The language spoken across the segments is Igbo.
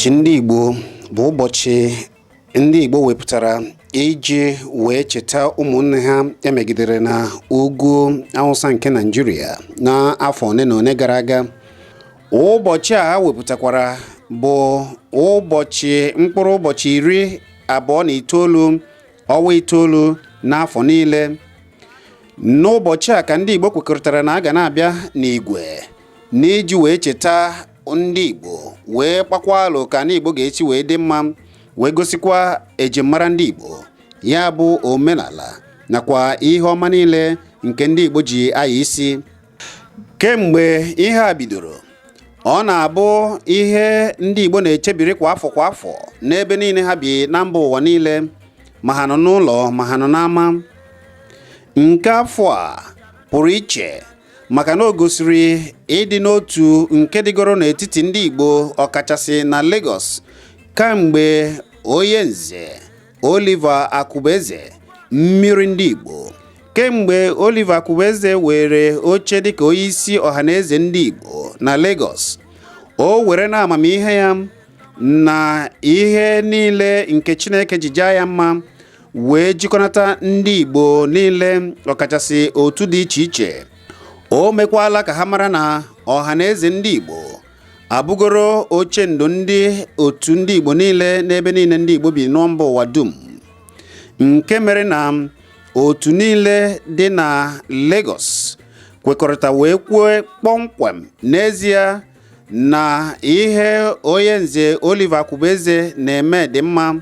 Ụbọchị ndị Igbo bụ ụbọchị ndị Igbo wepụtara iji wee cheta ụmụnne ha emegidere na ugwu Awụsa nke Naịjirịa n'afọ one na one gara aga. Ụbọchị a ha wepụtakwara bụ ụbọchị mkpụrụ ụbọchị 29 ọnwa itoolu n'afọ niile. N'ụbọchị a ka ndị Igbo kwekọrịtara na a ga na-abịa n'igwe n'iji wee cheta ndị Igbo, wee kpakwa alo ka ndị Igbo ga-esi wee dị mma, wee gosikwa ejimmara ndị Igbo, ya bụ omenala nakwa ihe ọma niile nke ndị Igbo ji aya isi. Kemgbe ihe a bidoro, ọ na-abụ ihe ndị Igbo na-echebiri kwa afọ kwa afọ n'ebe niile ha bi na mba ụwa niile, ma ha nọ n'ụlọ ma ha nọ n'ama. Nke afọ a pụrụ iche maka na o gosiri ịdị n'otu nke dịgoro n'etiti ndị Igbo, ọkachasị na Lagos, kamgbe onye nze Oliver Akụbụeze, mmiri ndị Igbo, kemgbe Oliver Akụbụeze were oche dịka onyeisi ọhaneze ndị Igbo na Lagos. O were na amamihe ya na ihe niile nke Chineke ji jaa ya mma wee jikọnata ndị Igbo niile, ọkachasị otu dị iche iche. O mekwala ka ha mara na ọhaneze ndị Igbo abụgoro ochendo ndị otu ndị Igbo niile n'ebe niile ndị Igbo bi na mba ụwa dum, nke mere na otu niile dị na Lagos kwekọrịta wee kwuo kpọmkwem n'ezie na ihe onye nze Oliver Akụbụeze na-eme dị mma,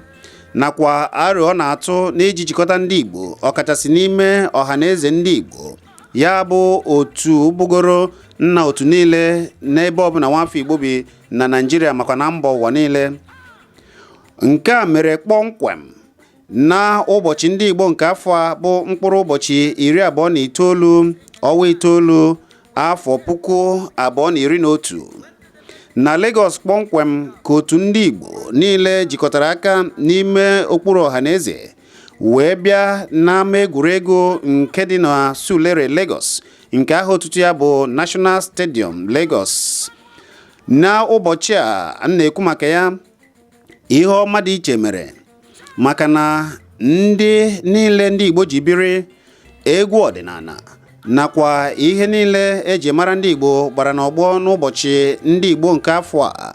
nakwa aro ọ na-atụ n'iji jikọta ndị Igbo, ọkachasị n'ime ọhaneze ndị Igbo, ya bụ otu bụgoro nna otu niile n'ebe ọbụla nwafọ Igbo bi na Naịjirịa makwa na mba ụwa niile. Nke a mere kpọmkwem na ụbọchị ndị Igbo nke afọ a bụ mkpụrụ ụbọchị 29 ọnwa itoolu afọ 2021 na Lagos kpọmkwem ka otu ndị Igbo niile jikọtara aka n'ime okpuru ọhaneze wee bịa n'ama egwuregwu nke dị na Surulere, Lagos, nke aha otutu ya bụ National Stadium, Lagos. Na ụbọchị a a na-ekwu maka ya, ihe ọma dị iche mere, maka na ndị niile ndị Igbo ji biri, egwu ọdịnala nakwa ihe niile eji mara ndị Igbo gbara n'ọgbọ n'ụbọchị ndị Igbo nke afọ a.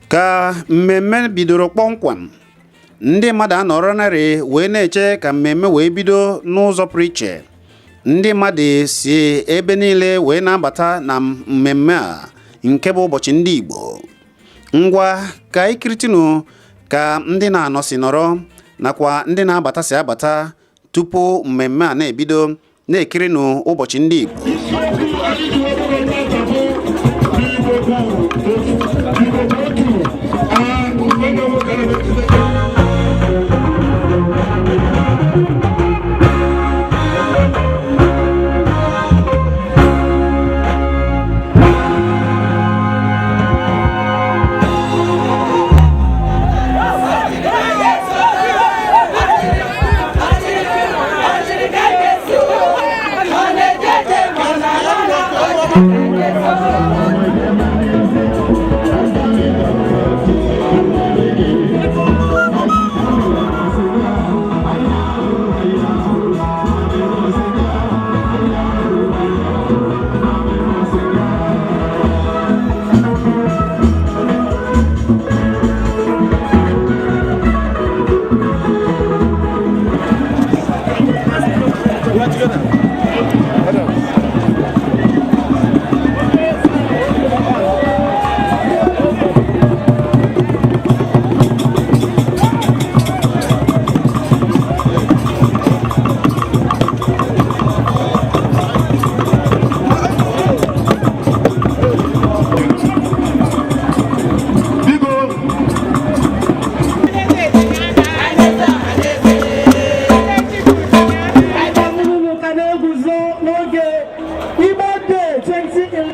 Ka mmemme bidoro kpọmkwem, ndị mmadụ anọrọ narị wee na-eche ka mmemme wee bido n'ụzọ pụrụ iche. Ndị mmadụ si ebe niile wee na-abata na mmemme a nke bụ ụbọchị ndị Igbo. Ngwa, ka anyị kiritinu ka ndị na-anọ si nọrọ nakwa ndị na-abata si abata tupu mmemme a na-ebido. Na-ekirinụ ụbọchị ndị Igbo. Isiokwu anyị ji wee bụrụ tata bụ Igbo bụ ofu, Igbo bụ otu. Nwanne m nwoke na-eme. Biko. Unu ka na-eguzo n'oge Igbo Day 2011.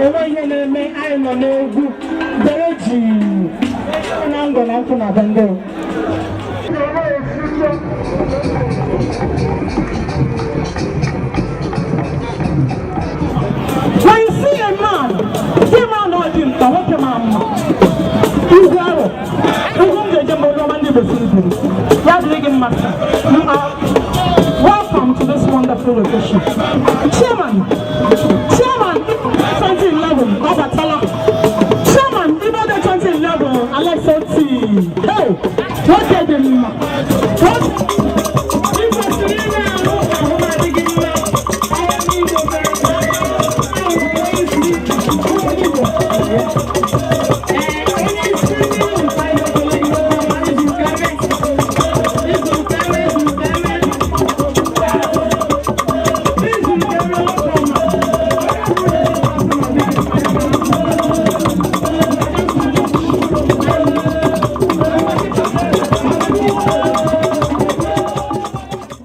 Enwe ihe na-eme, anyị nọ n'egwu dere ji na ngọ na nkwụ na bende. When you see a man, see man ọ dị mkpa, nwoke ma mma. dịrị gị mma, sir. You are welcome to this wonderful location. Chairman, Chairman 2011, ọ batala. Chairman Igbo Day 2011, Alex Oti. Hey, nwoke dị mma. Ị kwesịrị ị na-ahụ ahụ na-adịghị mma. Ahịa ndị Igbo mere onye isi Igbo. Ee, onye isi ndị Igbo Izukeme, Izukeme, Izukeme. Izukeme,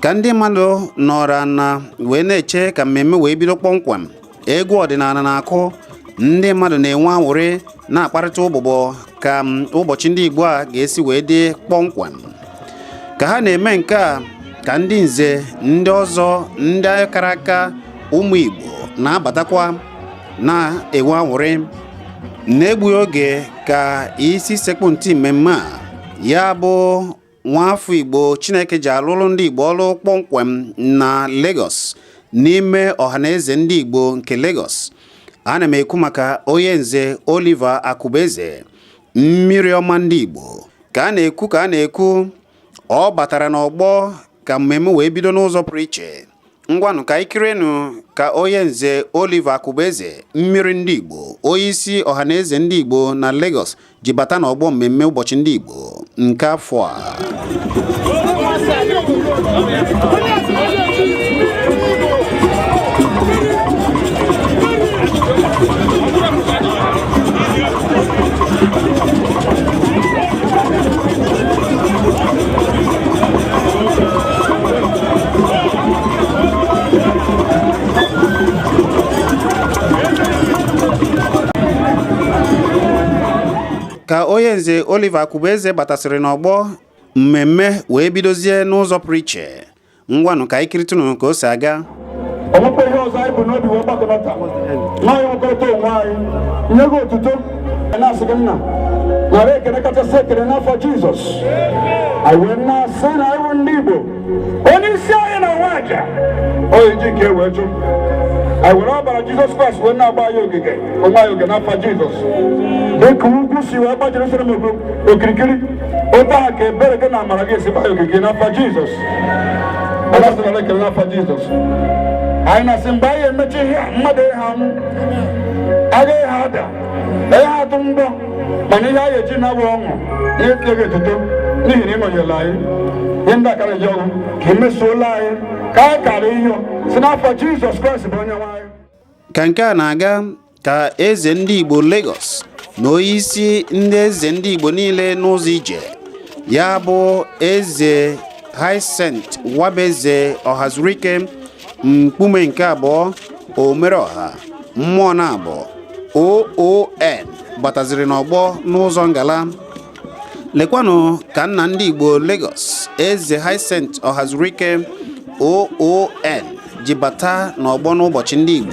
Ka ndị mmadụ nọrọ na wee na-eche ka mmemme wee bido kpọmkwem, egwu ọdịnala na-akụ, ndị mmadụ na-enwe aṅụrị, na-akparịta ụbụbọ ka ụbọchị ndị Igbo a ga-esi wee dị kpọmkwem. Ka ha na-eme nke a, ka ndị nze, ndị ọzọ, ndị kara aka, ụmụ Igbo na-abatakwa na-enwe aṅụrị. Na-egbughị oge ka isi sekpụ ntị mmemme a, ya bụ nwaafọ Igbo Chineke ji alụrụ ndị Igbo ọrụ kpọmkwem na Lagos, n'ime Ọhaneze ndị Igbo nke Lagos. Ana m ekwu maka onye nze Oliver Akụbeze, mmiri ọma ndị Igbo. Ka a na-ekwu, ka a na-ekwu, ọ batara n'ọgbọ ka mmemme wee bido n'ụzọ pụrụ iche. Ngwanụ, ka anyị kirienụ ka onye nze Oliver Akụbeze, mmiri ndị Igbo, onye isi Ọhaneze ndị Igbo na Lagos, ji bata n'ọgbọ mmemme ụbọchị ndị Igbo nke afọ a. Ka onye nze Oliver Akụbeze batasịrị n'ọgbọ mmemme wee bidozie n'ụzọ pụrụ iche. Ngwanụ, ka anyị kiritụnụ ka o si aga. Ọnwekwa ihe ọzọ anyị bụ n'obi wee gbakọnata n'anyị nwekọrịta onwe anyị, nye gị otuto, na-asị gị, nna, nara ekele kachasị ekele n'afọ Jizọs. Anyị wee na-asị na anyị bụ ndị Igbo, onye isi anyị na nwa aja oyi ji nke wee jụ anyị, were ọbara Jizọs Kraịst wee na-agba anyị ogige onwe anyị oge n'afọ Jizọs. Dịka ugwu si wee gba Jerusalem okirikiri, otu ahụ ka ebere gị na amara gị esi gba anyị ogige n'afọ Jizọs. Ọ na-asị nara ekele n'afọ Jizọs. Anyị na-asị mgbe anyị emechi ihe a, mmadụ ihe anwụ agaghị ha ada, ihe atụ mgbọ, mana ihe anyị eji na-abụ ọṅụ, ihe tinye gị etuto, n'ihi na ị nọnyere anyị. Ihe ndị akara ji ọgwụ ka ị mesuola anyị ka anyị kara iyo si n'afọ Jizọs Kraịst bụ onye nwe anyị. Ka nke a na-aga, ka eze ndị Igbo Lagos na onyeisi ndị eze ndị Igbo niile n'ụzọ ije, ya bụ eze Hyacinth Wabeze Ọhazurike, mkpume nke abụọ, omereọha mmụọ na abụọ OON, bataziri n'ọgbọ n'ụzọ ngala. Lekwanụ ka nna ndị Igbo Lagos, eze Hyacinth Ọhazurike OON, ji bata n'ọgbọ n'ụbọchị ndị Igbo.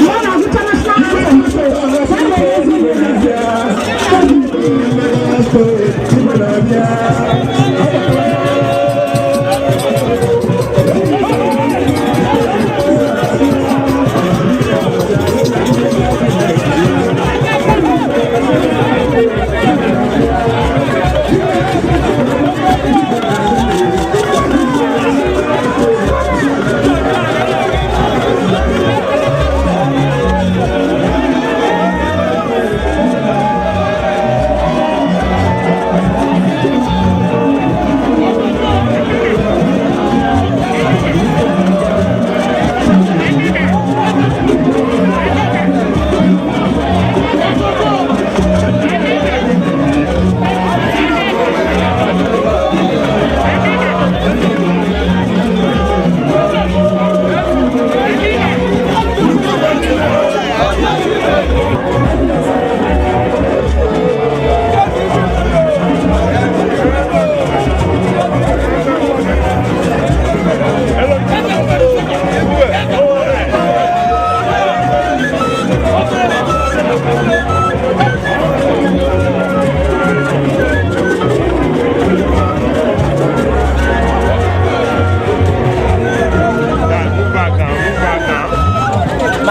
Mgbe ọ na-agụcha national anthem,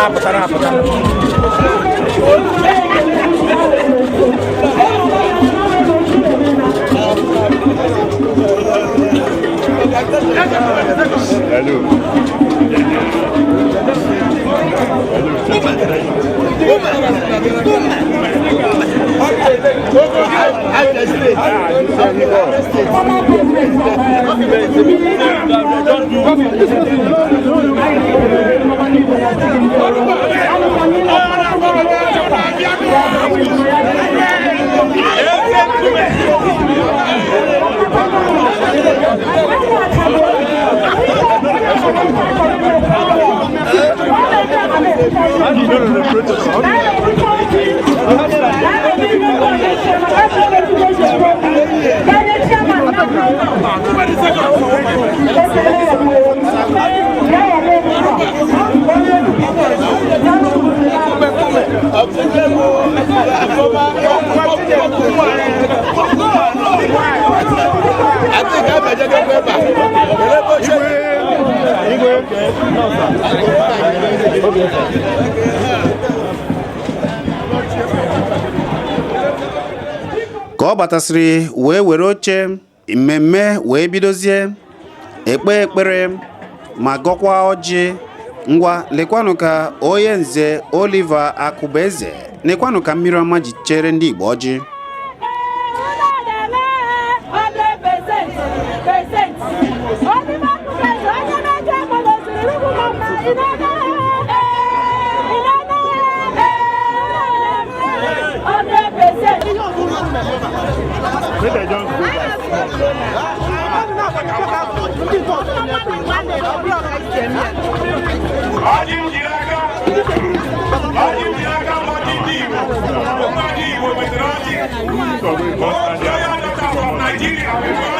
Na-apụta na-apụta. Ka ọ batasịrị wee were oche, mmemme wee bidozie ekpe ekpere ma gọkwa ọjị. Ngwa, lekwanụ ka onye nze Oliver Akụbeze, nekwanụ ka mmiri ọma ji chere ndị Igbo ọjị. Ọjị m jiri aka, ọjị m jiri aka bụ ọjị ndị Igbo. Ụmụ ndị Igbo wetara ọjị. Otu onye adọta from Nigeria wetara